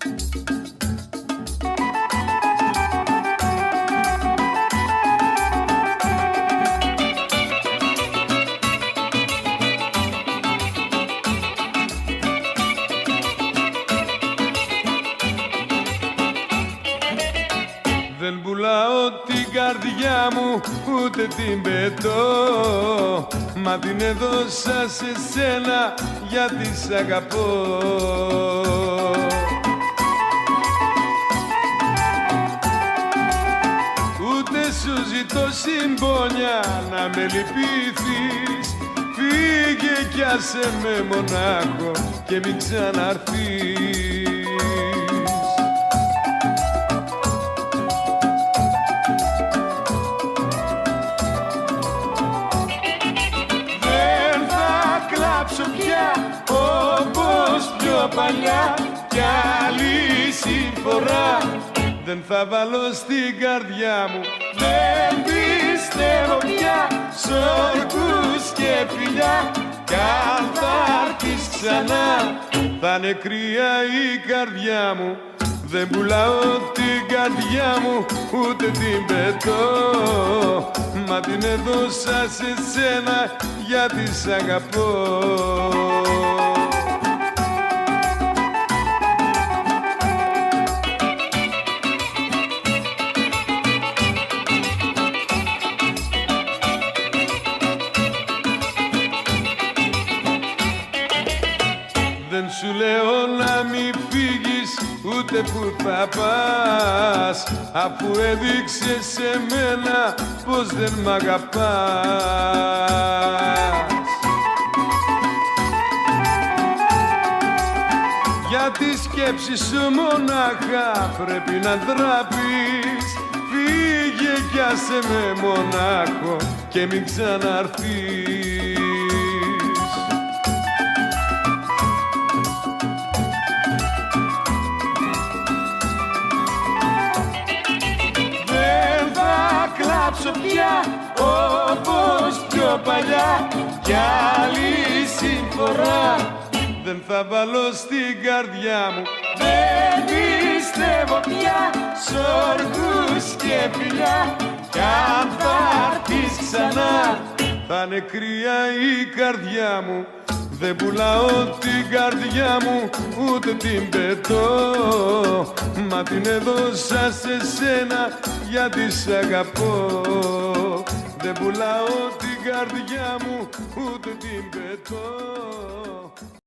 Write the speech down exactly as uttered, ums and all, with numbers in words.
Δεν πουλάω την καρδιά μου, ούτε την πετώ, μα την έδωσα σε σένα γιατί σ' αγαπώ. Ούτε σου ζητώ, συμπόνια, να με λυπηθείς. Φύγε κι άσε με μονάχο και μην ξαναρθείς. Δεν θα κλάψω πια όπως πιο παλιά, κι άλλη συμφορά δεν θα βάλω στην καρδιά μου. Δεν πιστεύω πια σ' όρκους και φιλιά, κι αν θα έρθεις ξανά θα είναι κρύα η καρδιά μου. Δεν πουλάω την καρδιά μου, ούτε την πετώ, μα την έδωσα σε σένα γιατί σ' αγαπώ. Δεν σου λέω να μη φύγεις, ούτε που θα πας, αφού έδειξες σε μένα πως δεν μ' αγαπάς. Για τη σκέψη σου μονάχα πρέπει να ντραπείς. Φύγε κι άσε με μονάχο και μην ξαναρθείς. Δεν θα κλάψω πια όπως πιο παλιά, κι άλλη συμφορά δεν θα βάλω στην καρδιά μου. Δεν πιστεύω πια σ' όρκους και φιλιά, κι αν θα έρθεις ξανά θα είναι κρύα η καρδιά μου. Δεν πουλάω την καρδιά μου, ούτε την πετώ, μα την έδωσα σε σένα γιατί σ' αγαπώ. Δεν πουλάω την καρδιά μου, ούτε την πετώ.